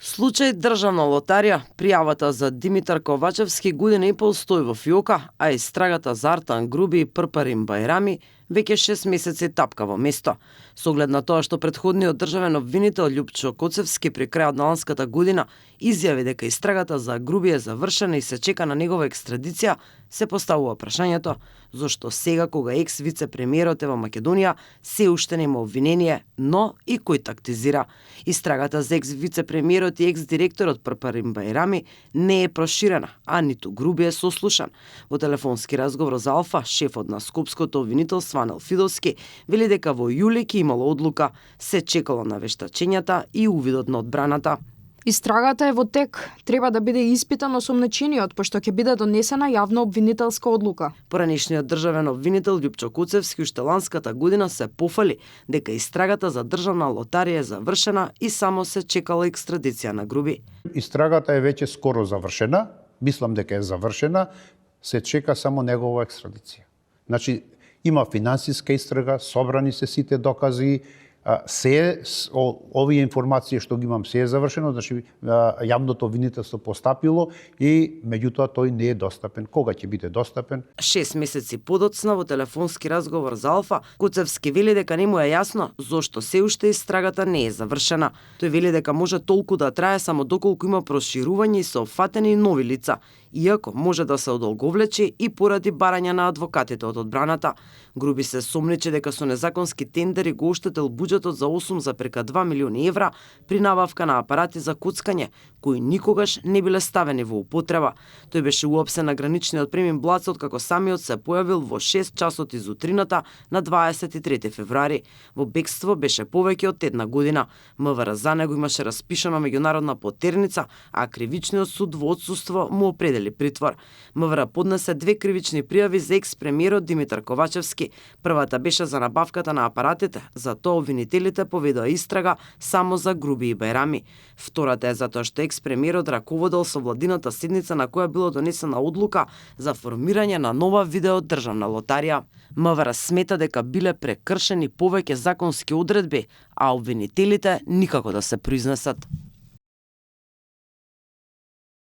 Случај Државна лотарија, пријавата за Димитар Ковачевски година и пол стои во фиока, а истрагата за Артан Груби и Прпарим Бајрами веќе 6 месеци тапка во место. Со оглед на тоа што претходниот државен обвинител Љупчо Коцевски при крајот на ланската година изјави дека истрагата за Груби е завршена и се чека на негова екстрадиција, се поставува прашањето зошто сега кога екс вице-премиерот е во Македонија се уште нема обвинение, но и кој тактизира. Истрагата за екс вице-премиерот и екс директорот Прпарим Бајрами не е проширена, а ниту Груби е сослушан. Во телефонски разговор за Алфа, шефот на Скопското обвинителство Анел Фидовски вели дека во јули ќе имало одлука, се чекало на вештачењата и увидот на одбраната. Истрагата е во тек, треба да биде испитан осомнечениот, пошто ќе биде донесена јавна обвинителска одлука. Поранешниот државен обвинител Љупчо Коцевски уште ланската година се пофали дека истрагата за Државна лотарија е завршена и само се чекала екстрадиција на Груби. Истрагата е веќе скоро завршена, мислам дека е завршена, се чека само негова екстрадиција. Значи, има финансиска истрага, собрани се сите докази, овие информации што ги имам се е завршено, значи јавното обвинителство постапило и меѓутоа тој не е достапен. Кога ќе биде достапен? 6 месеци подоцна во телефонски разговор за Алфа, Коцевски вели дека не му е јасно зошто се уште истрагата не е завршена. Тој вели дека може толку да трае само доколку има проширување и се опфатени нови лица, иако може да се одолговлечи и поради барање на адвокатите од одбраната. Груби се сомнече дека со незаконски тендери го оштетил буџетот за 8,2 милиони евра при набавка на апарати за коцкање, кои никогаш не биле ставени во употреба. Тој беше уапсен на граничниот премин Блац откако самиот се појавил во 6 часот из утрината на 23 февруари. Во бегство беше повеќе од една година. МВР за него имаше распишана меѓународна потерница, а кривичниот суд во отсуство му определи притвор. МВР поднесе 2 кривични пријави за екс-премиерот Димитар Ковачевски. Првата беше за набавката на апаратите, за тоа обвинителите поведоа истрага само за Груби и Бајрами. Втората е затоа што екс-премиерот раководел со владината седница на која било донесена одлука за формирање на нова видео Државна лотарија. МВР смета дека биле прекршени повеќе законски одредби, а обвинителите никако да се произнесат.